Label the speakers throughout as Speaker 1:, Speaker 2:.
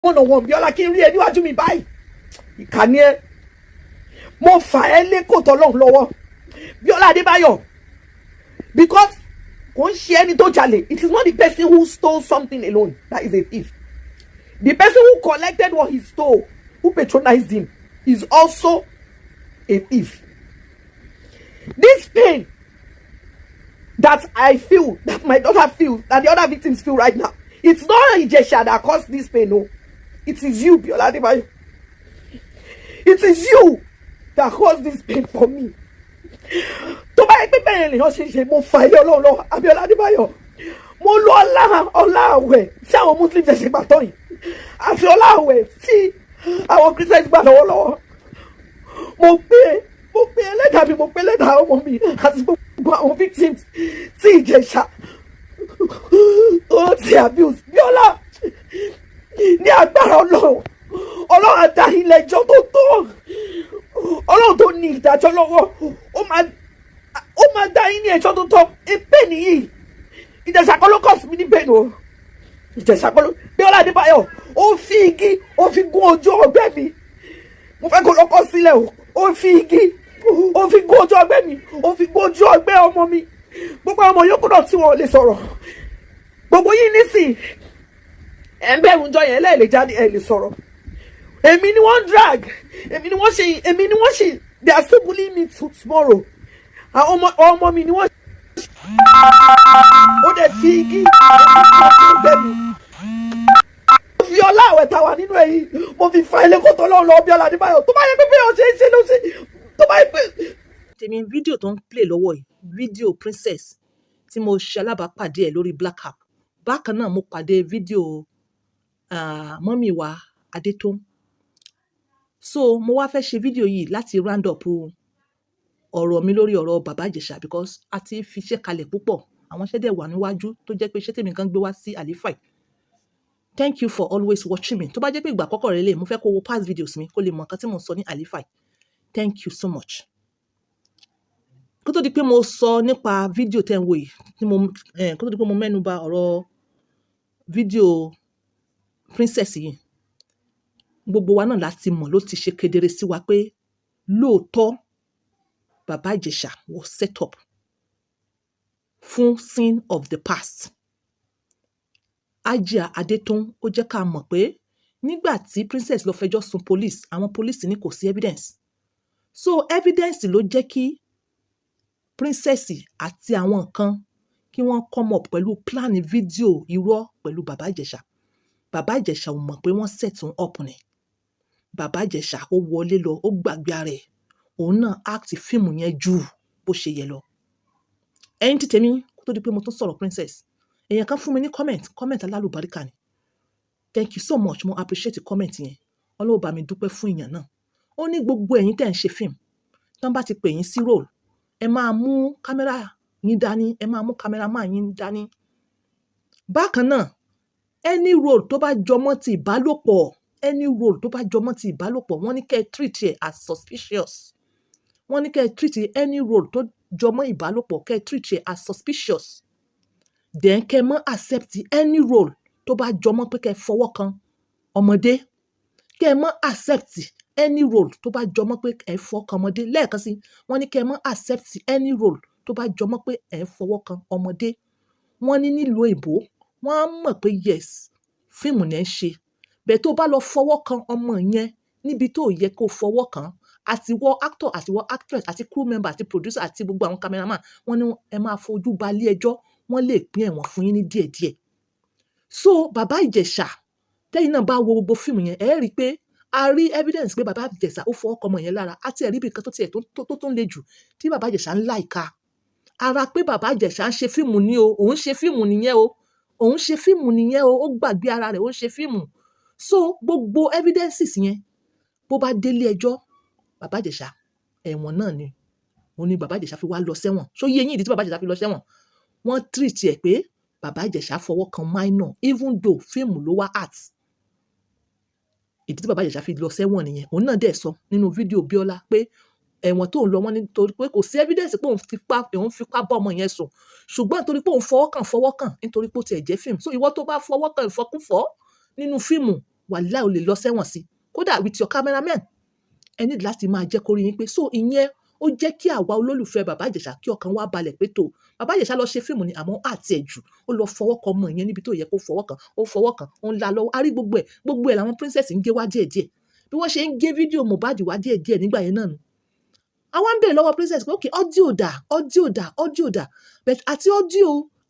Speaker 1: One on one, Bíọ́lá, kí n rí ẹ níwájú mi báyìí. Ìkànnì ẹ, mo fà ẹ́ lé kòtò Ọlọ́run lọ́wọ́, Bíọ́lá Adébáyọ̀, because kò ń ṣe ẹni tó jalè. It is not the person who stole something alone that is a thief. The person who collected what he stole, who patronized him, is also a thief. This pain that I feel, that my daughter feels, that the other victims feel right now, it's not Ijesha that caused this pain, no. It is you, Biola Adebayo. It is you that caused this pain for me. Tó bá yẹ pé bẹ́ẹ̀ lèèyàn ṣe ṣe, mo fà ilé Ọlọ́run lọ, Abíọ́lá Adébáyọ̀. Mo lo ọlá ọlá àwẹ̀ tí àwọn Muslim ṣẹ̀ṣẹ̀ gbà tán yìí àti ọlá àwẹ̀ tí àwọn Christians gbà lọ́wọ́lọ́wọ́. Mo gbé ẹlẹ́dàá mi, mo gbé ẹlẹ́dàá ọmọ mi àti gbogbo àwọn victims tí Ìjẹ̀ṣà tó ti abuse. Bíọ́lá, ní agbára Ọlọ́run, Ọlọ́run á dá ilé ẹjọ́ tó tó. Ọlọ́run tó ní ìdájọ́ lọ́wọ́, ó máa dá yín ní ẹjọ́ tó tọ́. Èpè nìyí. Ìjẹ̀ṣà kọ́ ló kọ̀ sí mi ní bẹ́ẹ̀ o. Ìjẹ̀ṣà kọ́ ló. Bíọ́lá Adébáyọ̀, ó fi igi, ó fi gún ojú ọgbẹ́ mi. Mo fẹ́ kó lọ́kọ́ sílẹ̀ o. Ó fi igi, ó fi gún ojú ọgbẹ́ mi, ó fi gún ojú ọgbẹ́ ọmọ mi, gbogbo ọmọ yòókù náà tí wọn ò lè sọ̀rọ̀. Gbogbo yín nísìn ẹ̀ ń bẹ̀rù jọ yẹn lẹ́ẹ̀ lè jáde, ẹ̀ lè sọ̀rọ̀. Èmi ni wọ́n drag, èmi ni wọ́n ṣe, èmi ni wọ́n ṣe. They are still bullying me till tomorrow. Àwọn ọmọ mi ni wọ́n ṣe. Ó dẹ̀ fi igi, ó fi gún ojú ọgbẹ́ mi. Mo fi ọlá àwẹ̀ tá a wà nínú ẹ̀yìn, mo fi fa ilé kótó lọ́run lọ. Bíọ́lá Adébáyọ̀, tó bá yẹ pé bí wọ́n ṣe ń ṣe ló ṣe, tó bá yẹ pé.
Speaker 2: Tèmi, fídíò tó ń play lọ́wọ́ yìí, fídíò Princess tí mo ṣe alábàápàdé ẹ̀ lórí Black App. Bákan náà, mo pàdé fídíò mummy wa Adétọ́un. So mo wá fẹ́ ṣe fídíò yìí láti round up ọ̀rọ̀ mi lórí ọ̀rọ̀ Bàbá Ìjẹ̀ṣà, because a ti fi iṣẹ́ kalẹ̀ púpọ̀. Àwọn iṣẹ́ dẹ̀ wà níwájú tó jẹ́ pé iṣẹ́ tèmi kan gbé wá sí àléfà yìí. Thank you for always watching me. Tó bá jẹ́ pé ìgbà àkọ́kọ́ rẹ lè, mo fẹ́ kó wo past videos mi kó lè mọ nǹkan tí mò ń sọ ní àléfà yìí. Thank you so much. Kó tó di pé mo sọ nípa fídíò tẹ́ ń wò yìí, tí mo kó tó di pé mo mẹ́nu bà ọ̀rọ̀ fídíò Princess yìí, gbogbo wa náà láti mọ̀, ló ti ṣe kedere sí wa pé lóòótọ́ Bàbá Ìjẹ̀ṣà was set up fún sin of the past. Hajia Adétọ́un, ó jẹ́ ká mọ̀ pé nígbà tí Princess lọ fẹjọ́ sùn police, àwọn police ní kò sí evidence. So evidence ló jẹ́ kí Princess àti àwọn kan kí wọ́n come up pẹ̀lú plan fídíò irọ́ pẹ̀lú Bàbá Ìjẹ̀ṣà. Bàbá Ìjẹ̀ṣà ò mọ̀ pé wọ́n set òun up ni. Bàbá Ìjẹ̀ṣà, ó wọlé lọ, ó gbàgbé ara ẹ̀, òun náà act fíìmù yẹn ju bó ṣe yẹ lọ. Ẹ̀yin tí tèmi, kó tó di pé mo tún sọ̀rọ̀ Princess, èèyàn kan fún mi ní comment, comment alálùbáríkà ni. Thank you so much, mo appreciate comment yẹn. Ọlọ́run bá mi dúpẹ́ fún èèyàn náà. Ó ní gbogbo ẹ̀yin tẹ́ ń ṣe fíìmù, tán bá ti pè yín sí role, ẹ máa mú kámẹ́rà yín dání, ẹ máa mú cameraman yín dání. Bákan náà, any role tó bá jọmọ́ ti ìbálòpọ̀, any role tó bá jọmọ́ ti ìbálòpọ̀, wọ́n ní kẹ́ ẹ treat ẹ̀ as suspicious. Wọ́n ní kẹ́ ẹ treat any role tó jọmọ́ ìbálòpọ̀, kẹ́ ẹ treat ẹ̀ as suspicious. Then kẹ́ ẹ má accept any role tó bá jọmọ́ pé kẹ́ ẹ fọwọ́ kan ọmọdé. Kẹ́ ẹ má accept any role tó bá jọmọ́ pé ẹ fọwọ́ kan ọmọdé. Lẹ́ẹ̀kan sí, wọ́n ní kẹ́ ẹ má accept any role tó bá jọmọ́ pé ẹ fọwọ́ kan ọmọdé. Wọ́n ní nílùú òyìnbó, wọ́n á mọ̀ pé yes, fíìmù ni ẹ̀ ń ṣe. Bẹ́ẹ̀ tó bá lọ fọwọ́ kan ọmọ yẹn níbi tó yẹ kó fọwọ́ kàn, àti wọ actor, àti wọ actress, àti crew member, àti producer, àti gbogbo àwọn cameraman, wọ́n ní ẹ máa fojú ba ilé ẹjọ́, wọ́n lè pín ẹ̀wọ̀n fún yín ní díẹ̀díẹ̀. So Bàbá Ìjẹ̀ṣà, tẹ́yìn náà bá wo gbogbo fíìmù yẹn, ẹ rí i pé a rí evidence pé Bàbá Ìjẹ̀ṣà, ó fọwọ́ kan ọmọ yẹn lára. Àti ẹ̀rí bí nǹkan tó tiẹ̀ tó ń le jù tí Bàbá Ìjẹ̀ṣà ń lá ìka ara pé Bàbá Ìjẹ̀ṣà ń ṣe fíìmù ní o. Òun ṣe fíìmù nìyẹn o, òun ṣe fíìmù nìyẹn o. Ó gbàgbé ara rẹ̀, ó ń ṣe fíìmù. So gbogbo evidences yẹn, bó bá délé ẹjọ́, Bàbá Ìjẹ̀ṣà, ẹ̀wọ̀n náà ni. Òun ni Bàbá Ìjẹ̀ṣà fi wá lọ sẹ́wọ̀n. Ṣó yé yín ìdí tí Bàbá Ìjẹ̀ṣà fi lọ sẹ́wọ̀n? Wọ́n treat ẹ̀ pé Bàbá Ìjẹ̀ṣà fọwọ́ kan minor, even though fíìmù ló wá act. Ìdí tí Bàbá Ìjẹ̀ṣà fi lọ sẹ́wọ̀n nìyẹn. Òun náà dẹ̀ sọ nínú fídíò Bíọ́lá pé ẹ̀wọ̀n tó ń lọ, wọ́n ní torí pé kò sí evidence pé òun fipá bá ọmọ yẹn sùn, ṣùgbọ́n nítorí pé òun fọwọ́ kàn, nítorí pé ó tiẹ̀ jẹ́ fíìmù. So ìwọ tó bá fọwọ́ kàn ìfọkúfọ́ nínú fíìmù, Wàláì, o lè lọ sẹ́wọ̀n sí, kódà with your cameraman. Ẹ ní láti máa jẹ́ kó rí yín pé. So ìyẹn ó jẹ́ kí àwa olólùfẹ́ Bàbá Ìjẹ̀ṣà, kí ọkàn wa balẹ̀ pé tó Bàbá Ìjẹ̀ṣà lọ ṣe fíìmù ni, àmọ́ àti ẹ̀ jù ó lọ fọwọ́ kan ọmọ yẹn níbi tó yẹ kó fọwọ́ kan, ó fọwọ́ kan, ó ń la lọ́wọ́. A rí gbogbo ẹ̀, gbogbo ẹ̀ làwọn princess ń gé wá díẹ̀díẹ̀, bí wọ́n ṣe ń gé fídíò Mohbad wá díẹ̀díẹ̀ nígbà yẹn náà nù. Àwọn ń bèèrè lọ́wọ́ princess pé, "Ok, audio dà? Audio dà? Audio dà?" But àti audio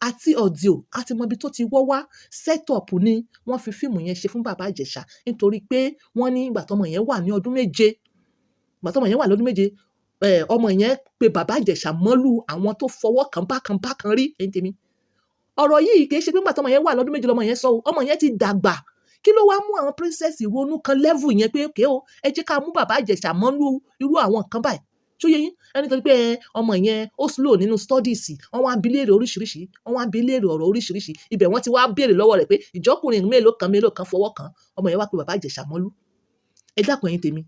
Speaker 2: àti audio, àti mọ ibi tó ti wọ́ wá. Set up ni wọ́n fi fíìmù yẹn ṣe fún Bàbá Ìjẹ̀ṣà, nítorí pé wọ́n ní ìgbà tọmọ yẹn wà ní ọdún 7, ìgbà tọmọ yẹn wà lọ́dún 7, ọmọ yẹn pe Bàbá Ìjẹ̀ṣà mọ́lù àwọn tó fọwọ́ kan bákan bákan rí. Ẹ̀yin tèmi, ọ̀rọ̀ yìí kì í ṣe pé ìgbà tọmọ yẹn wà lọ́dún 7 lọmọ yẹn sọ o. Ọmọ yẹn ti dàgbà. Kí ló wá mú àwọn princess ronú kan level yẹn pé, okay o, ẹ jẹ́ ká mú Bàbá Ìjẹ̀ṣà mọ́lù irú àwọn nǹkan báyìí? Ṣó yé yín? Ẹni tó ní pé ọmọ yẹn ó slow nínú studies, wọ́n wá ń bi léèrè oríṣiríṣi, wọ́n wá ń bi léèrè ọ̀rọ̀ oríṣiríṣi. Ibẹ̀ wọ́n ti wá béèrè lọ́wọ́ rẹ̀ pé ìjọkùnrin mélòó kan mélòó kan fọwọ́ kan. Ọmọ yẹn wá pe Bàbá Ìjẹ̀ṣà mọ́lú. Ẹ dákun, ẹ̀yin tèmi,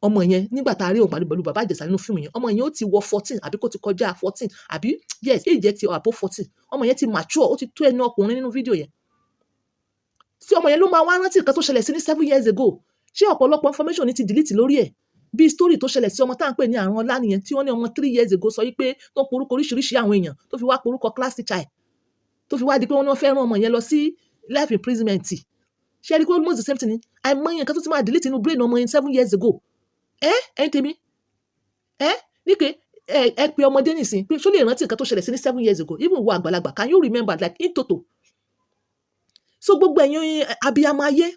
Speaker 2: ọmọ yẹn, nígbà tá a rí òun pàdé pẹ̀lú Bàbá Ìjẹ̀ṣà nínú fíìmù yẹn, ọmọ yẹn ó ti wọ 14 àbí kó ti kọjá 14, àbí yes, age yẹn ti above 14. Ọmọ yẹn ti mature, ó ti tó ẹnu ọkùnrin nínú fídíò yẹn. Sí ọmọ yẹn ló máa wá rántí nǹkan tó ṣẹlẹ̀ sí ní 7 years ago? Ṣé ọ̀pọ̀lọpọ̀ information ní ti delete lórí ẹ̀, bí story tó ṣẹlẹ̀ sí ọmọ tá à ń pè ní àrùn ọlá nìyẹn, tí wọ́n ní ọmọ 3 years ago sọ wípé tó ń porúkọ oríṣiríṣi àwọn èèyàn, tó fi wá porúkọ class teacher ẹ̀, tó fi wá di pé wọ́n ní wọ́n fẹ́ rán ọmọ yẹn lọ sí life imprisonment? Ṣé ẹ rí i pé almost the same thing ni? Àìmọye nǹkan tó ti máa delete inú brain ọmọ yẹn 7 years ago. Ẹ ẹ̀yin tèmi, ẹ ní pé ẹ pe ọmọdé nìsín pé ṣó lè rántí nǹkan tó ṣẹlẹ̀ sí ní 7 years ago? Even wo àgbàlagbà, can you remember, like, in toto? So gbogbo ẹ̀yin abiyamọ ayé,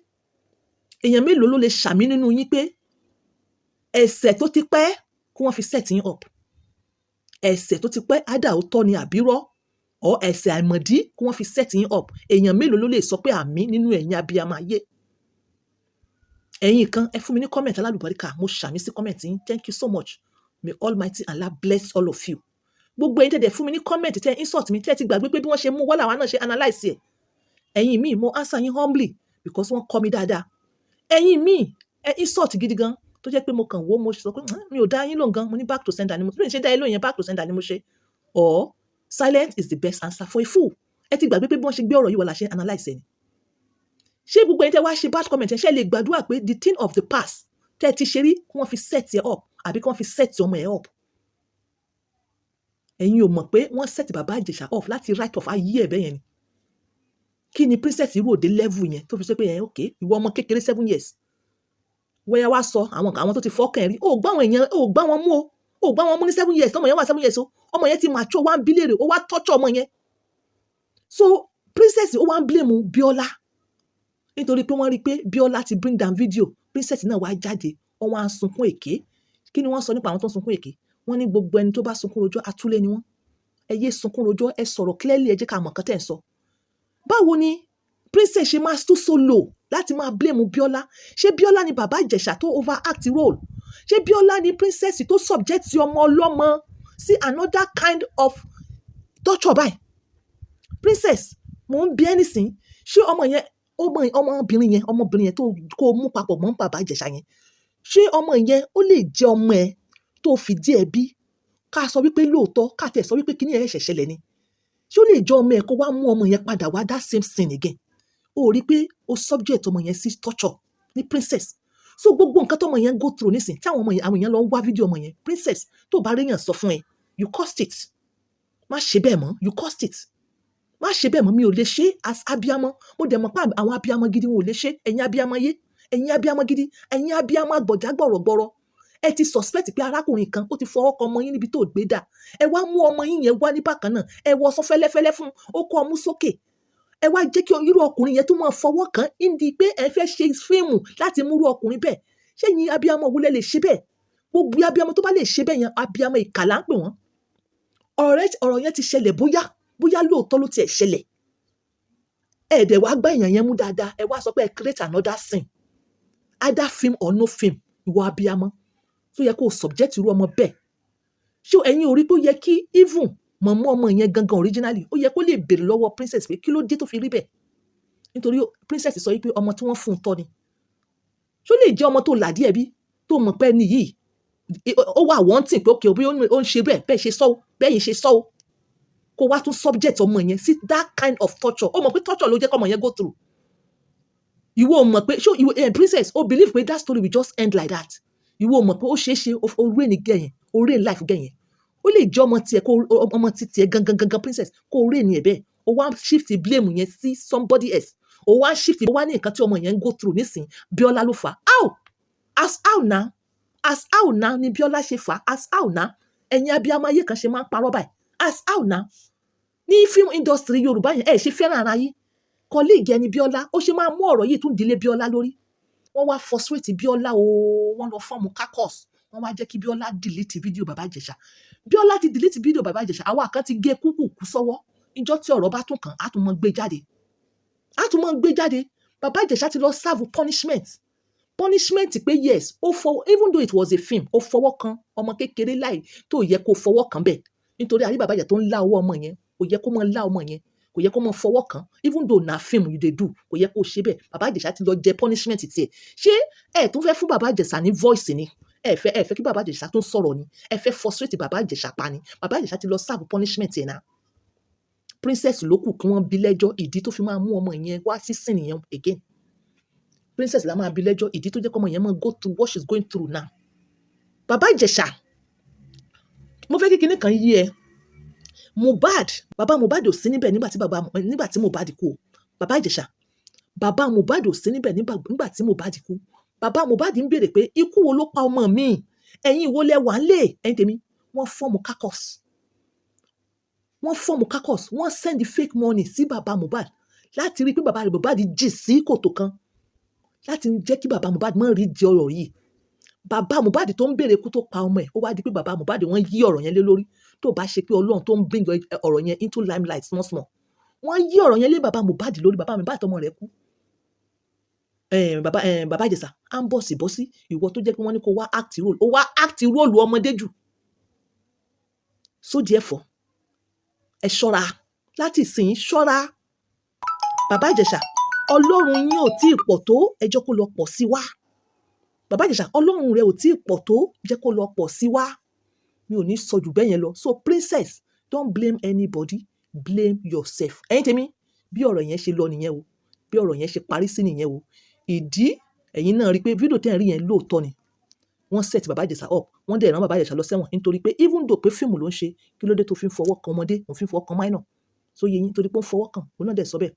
Speaker 2: èèyàn mélòó ló lè ṣàmì nínú yín pé ẹ̀ṣẹ̀ tó ti pẹ́ kí wọ́n fi set yín up, ẹ̀ṣẹ̀ tó ti pẹ́, ádà ó tọ́ ni àbírọ́ or ẹ̀ṣẹ̀ àìmọ̀dí kí wọ́n fi set yín up? Èèyàn mélòó ló lè sọ pé àmì nínú ẹ̀yin abiyamọ ayé? Ẹ̀yin kan, ẹ fún mi ní comment alálùbáríkà. Mo ṣàmì sí comment yín. Thank you so much. May Almighty Allah bless all of you. Gbogbo ẹ̀yin tẹ̀dẹ̀ fún mi ní comment, tẹ́ insult mi, tẹ́ ti gbàgbé pé bí wọ́n ṣe mú wọ́n làwọn náà ṣe analyse ẹ̀. Ẹ̀yin míì, mo answer yín humbly because wọ́n kọ́ mi dáadáa. Ẹ̀yin míì, ẹ insult gidi gan, tó jẹ́ pé mo kàn wò, mo sọ pé mi ò dá yín lóhùn gan." Mo ní back to sender ni mo bí mi ṣe dá yín lóhùn yẹn, back to sender ni mo ṣe, or silence is the best answer for a fool. Ẹ ti gbàgbé pé bí wọ́n ṣe gbé ọ̀rọ̀ yìí wọ́n la ṣe analyse ẹ̀ ni. Ṣé gbogbo ẹ̀yin tẹ́ wá ṣe bad comment ẹ̀, ṣe lè gbàdúrà pé the thing of the past tẹ́ ẹ ti ṣe rí, kí wọ́n fi set ẹ up àbí kí wọ́n fi set ọmọ ẹ up? Ẹ̀yin ò mọ̀ pé wọ́n set Bàbá Ìjẹ̀ṣà off láti write off ayé ẹ̀ bẹ́yẹn ni. Kí ni princess irú òde level yẹn tó fi ṣe pé ẹ̀, ok, ìwọ ọmọ kékeré 7 years, wẹ́yà wá sọ àwọn tó ti fọ́kàn ẹ̀ rí? Ó gbá àwọn èèyàn, ó gbá wọn mú o, ó gbá wọn mú ní 7 years. Tọmọ yẹn wà 7 years o, ọmọ yẹn ti mature, wá ń bí léèrè, ó wá tọ́jú ọmọ yẹn. So princess ó wá ń blame Bíọ́lá nítorí pé wọ́n rí i pé Bíọ́lá ti bring down video. Princess náà wá jáde, wọ́n wá ń sunkún èké. Kí ni wọ́n sọ nípa àwọn tó ń sunkún èké? Wọ́n ní gbogbo ẹni tó bá sunkún rojọ́, atúlé ni wọ́n. Ẹ yé sunkún rojọ́, ẹ sọ̀rọ̀ clearly, ẹ jẹ́ ká mọ̀ nǹkan tẹ́ ẹ̀ ń sọ. Báwo ni princess ṣe máa stoop so low láti máa blame Bíọ́lá? Ṣé Bíọ́lá ni Bàbá Ìjẹ̀ṣà tó overact role? Ṣé Bíọ́lá ni princess tó subject ọmọ ọlọ́mọ sí another kind of torture báyìí? Princess, mò ń bi ẹ́ nísìn, ṣé ọmọ yẹn, ọmọbìnrin yẹn, ọmọbìnrin yẹn tó kó mú papọ̀ mọ́ Bàbá Ìjẹ̀ṣà yẹn, ṣé ọmọ yẹn ó lè jẹ́ ọmọ ẹ tó fìdí ẹ bí? Ká sọ wípé lóòótọ́, ká tẹ̀ sọ wípé kíní ẹ̀ ṣẹ̀ṣẹ̀ ṣẹlẹ̀ ni, ṣé ó lè jẹ́ ọmọ ẹ kó wá mú ọmọ yẹn padà wá that same sin again? Ó rí pé ó subject ọmọ yẹn sí torture ní, princess. So gbogbo nǹkan tọmọ yẹn go through nísìn, tí àwọn ọmọ yẹn, àwọn èèyàn lọ ń wá fídíò ọmọ yẹn. Princess, tó bá ríyàn sọ fún ẹ, you caused it. Má ṣe bẹ́ẹ̀ mọ́. You caused it. Má ṣe bẹ́ẹ̀ mọ́. Mi ò lè ṣe as abiyamọ. Mo dẹ̀ mọ̀ pé àwọn abiyamọ gidi wọn ò lè ṣe. Ẹ̀yin abiyamọ yé, ẹ̀yin abiyamọ gidi, ẹ̀yin abiyamọ agbọ̀já gbọ̀rọ̀gbọ̀rọ̀, ẹ ti suspect pé arákùnrin kan ó ti fọwọ́ kan ọmọ yín níbi tó gbé dà. Ẹ wá mú ọmọ yín yẹn wá ní bákan náà, ẹ wọ sọ fẹ́lẹ́fẹ́lẹ́ fún ó kó ọmú sókè, ẹ wá jẹ́ kí irú ọkùnrin yẹn tó máa fọwọ́ kàn índí pé ẹ fẹ́ ṣe fíìmù láti mú irú ọkùnrin bẹ́ẹ̀. Ṣé ẹ̀yin abiyamọ wo lẹ lè ṣe bẹ́ẹ̀? Gbogbo abiyamọ tó bá lè ṣe bẹ́ẹ̀ yẹn, abiyamọ ìkà là ń pè wọ́n. Ọ̀rọ̀ yẹn ti ṣẹlẹ̀, bóyá bóyá lóòótọ́ ló tiẹ̀ ṣẹlẹ̀, ẹ dẹ̀ wá gbá èèyàn yẹn mú dáadáa, ẹ wá sọ pé ẹ create another scene. Either film or no film, ìwọ abiyamọ tó yẹ kó o subject irú ọmọ bẹ́ẹ̀, ṣé ẹ̀yin ò rí pé ó yẹ kí even mọ̀mọ́ ọmọ yẹn gangan originally, ó yẹ kó lè béèrè lọ́wọ́ princess pé kí ló dé tó fi rí bẹ́ẹ̀? Nítorí princess sọ wípé ọmọ tí wọ́n fún un tọ́ ni. Ṣó lè jẹ́ ọmọ tó là díẹ̀ bí tó mọ̀ pé ẹni yìí ó wà wanting pé okay, bí ó ń ṣe bẹ́ẹ̀ bẹ́ẹ̀ ṣe sọ́ bẹ́ẹ̀ yìí ṣe sọ́, kó wá tún subject ọmọ yẹn sí that kind of torture? Ó mọ̀ pé torture ló jẹ́ kọ́mọ yẹn go through. Ìwọ ò mọ̀ pé ṣó ìwọ Princess, o believe pé that story will just end like that? Ìwọ ò mọ̀ pé ó ṣeé ṣe o ruin girl yẹn, o ruin life girl yẹn. Ó lè jẹ́ ọmọ tiẹ̀, kó ọmọ ti tiẹ̀ gangan gangan, Princess, kó ruin ẹ̀ bẹ́ẹ̀. O wá shift blame yẹn sí somebody else. O wá shift, o wá ní nǹkan tí ọmọ yẹn ń go through nísìn, Bíọ́lá ló fà á. How? As how now? As how now ni Bíọ́lá ṣe fà á? As how now? Ẹ̀yin abiyamọ ayé kan ṣe máa ń parọ́ báyìí. As how now? Ní film industry Yorùbá yẹn, ẹ ṣe fẹ́ràn ara yín. Colleague ẹni Bíọ́lá, ó ṣe máa mú ọ̀rọ̀ yìí tún dílé Bíọ́lá lórí. Wọ́n wá frustrate Bíọ́lá o, wọ́n lọ form caucus. Wọ́n wá jẹ́ kí Bíọ́lá delete fídíò Bàbá Ìjẹ̀ṣà. Bíọ́lá ti delete fídíò Bàbá Ìjẹ̀ṣà, àwa kan ti gé kúkú kú sọ́wọ́. Ìjọ́ tí ọ̀rọ̀ bá tún kàn, á tún mọ́ gbé jáde. Á tún mọ́ gbé jáde. Bàbá Ìjẹ̀ṣà ti lọ serve punishment. Punishment pé yes, ó fọwọ́, even though it was a film, ó fọwọ́ kan ọmọ kékeré láì tó yẹ kó fọwọ́ kan bẹ́ẹ̀. Nítorí àrí Bàbá Ìjẹ̀ṣà tó ń lá ọwọ́ ọmọ yẹn, kò yẹ kó máa lá ọmọ yẹn, kò yẹ kó máa fọwọ́ kan. Even though na film you dey do, kò yẹ kó ṣe bẹ́ẹ̀. Bàbá Ìjẹ̀ṣà ti lọ jẹ punishment tiẹ̀. Ṣé ẹ tún fẹ́ fún Bàbá Ìjẹ̀ṣà ní voice ni? Ẹ fẹ́ kí Bàbá Ìjẹ̀ṣà tún sọ̀rọ̀ ni? Ẹ fẹ́ frustrate Bàbá Ìjẹ̀ṣà pa ni? Bàbá Ìjẹ̀ṣà ti lọ serve punishment ẹ̀ náà. Princess ló kù kí wọ́n bí lẹ́jọ́ ìdí tó fi máa mú ọmọ yẹn wá sí scene yẹn again. Princess la máa bí lẹ́jọ́ ìdí tó jẹ́ kí ọmọ yẹn máa go through what she's going through now. Bàbá Ìjẹ̀ṣà, mo fẹ́ kí kinní kan yé ẹ. Mohbad, bàbá Mohbad ò sí níbẹ̀ nígbà tí Mohbad kú o. Bàbá Ìjẹ̀ṣà, bàbá Mohbad ò sí níbẹ̀ nígbà tí Mohbad kú. Bàbá Mohbad ń béèrè pé ikú wo ló pa ọmọ mi? Ẹ̀yin wo lẹ wà ńlé? Ẹ̀yin tèmi, wọ́n form caucus. Wọ́n form caucus, wọ́n send fake money sí bàbá Mohbad láti rí pé bàbá Mohbad jì sí kòtò kan, láti jẹ́ kí bàbá Mohbad má rí di ọ̀rọ̀ yìí. Bàbá Mohbad tó ń béèrè ikú tó pa ọmọ ẹ̀, ó wá di pé bàbá Mohbad, wọ́n yí ọ̀rọ̀ yẹn lé lórí. Tó bá ṣe pé Ọlọ́run tó ń bring ọ̀rọ̀ yẹn into limelight small small. Wọ́n yí ọ̀rọ̀ yẹn lé bàbá Mohbad lórí, bàbá Mohbad tọmọ rẹ̀ kú. Bàbá Ìjẹ̀ṣà, à ń bọ̀ sí bọ́ sí ìwọ tó jẹ́ pé wọ́n ní kó wá act role, ó wá act role ọmọdé jù. So therefore, ẹ ṣọ́ra láti ìsìn, ṣọ́ra. Bàbá Ìjẹ̀ṣà, Ọlọ́run yín ò tí ì pọ̀ tó, ẹ jẹ́ kó lọ pọ̀ sí wa. Bàbá Ìjẹ̀ṣà, Ọlọ́run rẹ ò tí ì pọ̀ tó, jẹ́ kó lọ pọ̀ sí wa. Mi ò ní sọ jù bẹ́ẹ̀ yẹn lọ. So Princess, don't blame anybody, blame yourself. Ẹ̀yin tèmi, bí ọ̀rọ̀ yẹn ṣe lọ nìyẹn o. Bí ọ̀rọ̀ yẹn ṣe parí sí nìyẹn o. Ìdí ẹ̀yin náà rí pé fídíò tẹ́ ẹ̀ ń rí yẹn, lóòótọ́ ni. Wọ́n set Bàbá Ìjẹ̀ṣà up, wọ́n dẹ̀ rán Bàbá Ìjẹ̀ṣà lọ sẹ́wọ̀n nítorí pé even though pé fíìmù ló ń ṣe, kí ló dé tó fi ń fọwọ́ kan ọmọdé, òun fi ń fọwọ́ kan minor? So yé yín, torí pé ó ń fọwọ́ kan, òun náà dẹ̀ sọ bẹ́ẹ̀.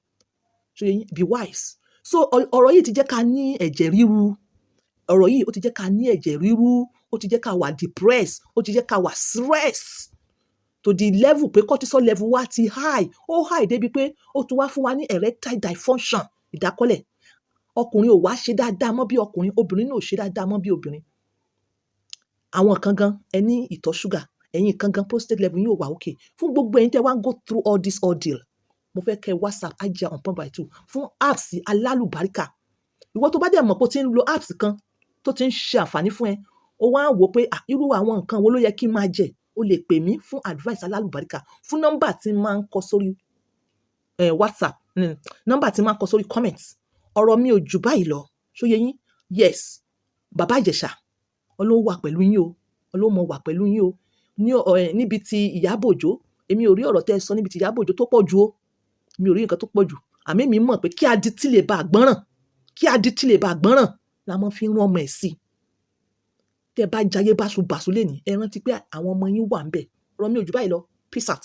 Speaker 2: So yé yín, be wise. So ọ̀rọ̀ yìí ti jẹ́ ká ní ẹ̀jẹ̀ ríru. Ọ̀rọ̀ yìí ó ti jẹ́ ká ní ẹ̀jẹ̀ ríru, ó ti jẹ́ ká wà depressed, ó ti jẹ́ ká wà stress to the level pé cortisol level wa ti high. Ó high débi pé ó tún wá fún wa ní erectile dysfunction, ìdákọ́lẹ̀. Ọkùnrin ò wá ṣe dáadáa mọ́ bí ọkùnrin, obìnrin náà ò ṣe dáadáa mọ́ bí obìnrin. Àwọn kan gan, ẹ ní ìtọ̀ ṣúgà, ẹ̀yin kan gan, prostate level yín ò wà okay. Fún gbogbo ẹ̀yin tẹ́ wá ń go through all this ordeal, mo fẹ́ kẹ́ WhatsApp Hajia on point by two fún apps alálùbáríkà. Ìwọ tó bá dẹ̀ mọ̀ pé o ti ń lo apps kan tó ti ń ṣe àǹfààní fún ẹ, o wá ń wò pé, ah, irú àwọn nǹkan wo ló yẹ kí n máa jẹ, o lè pè mí fún advice alálùbáríkà fún nọ́mbà tí n máa ń kọ sórí WhatsApp, nọ́mbà tí n máa ń kọ sórí comment. Ọ̀rọ̀ mi ò jù báyìí lọ. Ṣó yé yín? Yes, Bàbá Ìjẹ̀ṣà, Ọlọ́run wà pẹ̀lú yín o. Ọlọ́run mọ̀ wà pẹ̀lú yín o. Ní níbi tí Ìyábọ̀ Òjó, èmi ò rí ọ̀rọ̀ tẹ́ ẹ sọ níbi tí Ìyábọ̀ Òjó tó pọ̀ jù o. Mi ò rí nǹkan tó pọ̀ jù. Àmọ́ èmi mọ̀ pé kí adití lè bá gbọ́ràn, kí adití lè bá gbọ́ràn la máa fi ń rán ọmọ ẹ̀ sí. Tẹ́ ẹ bá jayé báṣubàṣu lénìí, ẹ rántí pé àwọn ọmọ yín wà ńbẹ̀. Ọ̀rọ̀ mi ò jù báyìí lọ. Peace out.